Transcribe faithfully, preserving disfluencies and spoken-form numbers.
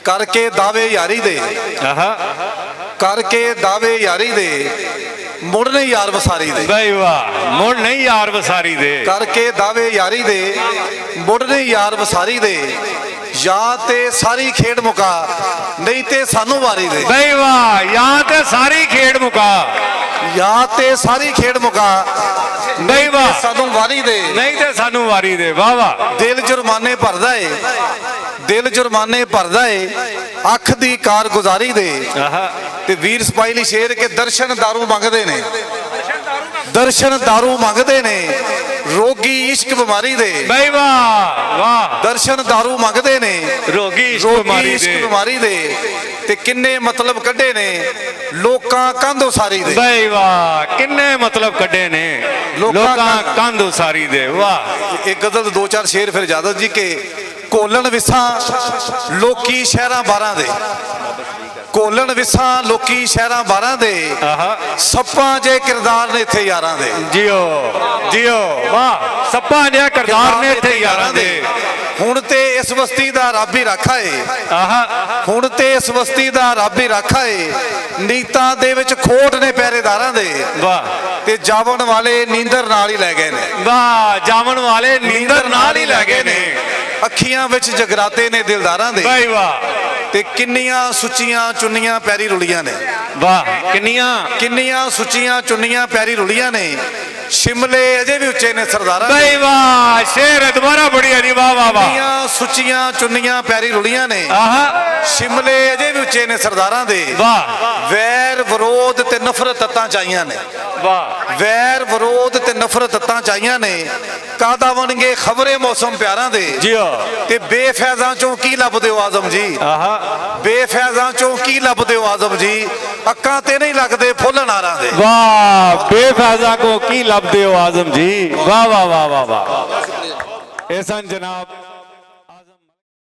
کر کے دعوے یاری دے، آہا۔ کر کے دعوے یاری دے، مڑ نہیں یار وساری دے۔ بھائی واہ، مڑ نہیں یار وساری دے۔ کر کے دعوے یاری دے، مڑ نہیں یار وساری دے۔ یا تے ساری کھیڈ مکا، نہیں تے سانو واری دے۔ بھائی واہ، یا تے ساری کھیڈ مکا۔ یا تے ساری کھیڈ مکا، بھائی واہ۔ سانو واری دے۔ نہیں تے سانو واری دے۔ واہ واہ۔ دل جرمانے بھردا اے، دل جرمانے بھردا اے، اکھ دی کارگزاری دے۔ آہا۔ تے ویر سپاہی لئی شعر کہ درشن دارو منگدے نے، درشن دارو منگدے نے، روگی عشق بیماری دے۔ بھائی واہ، واہ۔ درشن دارو منگدے نے، روگی عشق روگی بیماری عشق دے۔ بیماری دے۔ تے کنے مطلب کڈے نے، لوکاں کندھ اساری دے۔ بھائی واہ، کنے مطلب کڈے نے، لوکاں لوکاں کندھ۔ کندھ اساری دے۔ واہ۔ ایک غزل دو چار شعر پھر اجازت جی کہ کولن وساں لوکی شہراں باراں دے، کولن وساں لوکی شہراں باراں دے، آہا۔ سپاں جے کردار نے اتھے یاراں دے۔ جیو، جیو، واہ، سپاں جے کردار نے اتھے یاراں دے۔ ہن تے اس وستی دا رب ہی راکھا اے۔ آہا۔ ہن تے اس وستی دا رب ہی راکھا اے۔ نیتاں دے وچ کھوٹ نے پہرے داراں دے۔ واہ۔ تے جاون والے نیندر نال ہی لے گئے نے۔ واہ، جاون والے نیندر نال ہی لے گئے نے۔ اکھیاں وچ جگراتے نے دلداراں دے۔ بھائی واہ۔ تے کنیاں سچیاں چنیاں پیری رلیاں نے۔ واہ، کنیاں۔ کنیاں سچیاں چنیاں پیری رلیاں نے۔ شملے اجے بھی اچے نے سرداراں دے۔ بھائی واہ، شعر دوبارہ پڑھیا جی، واہ، واہ، واہ۔ کنیاں سچیاں چنیاں پیری رلیاں نے۔ آہا۔ شملے اجے بھی اچے نے سرداراں دے۔ واہ۔ ویر ورود تے نفرت تتاں چائیاں نے۔ واہ۔ ویر ورود تے نفرت تتاں چائیاں نے۔ کادا ونگے خبرے موسم پیاراں دے۔ جی ہاں۔ تے بے فیضاں چوں کی لبدے ہو آزم جی؟ آہا۔ بے فیضاں چوں کی لبدے ہو آزم جی؟ اکاں تے نہیں لگدے پھول اناراں دے۔ واہ، بے فیضاں کو کی لبدے ہو آزم جی؟ واہ، واہ، واہ، واہ، واہ۔ احسن جناب۔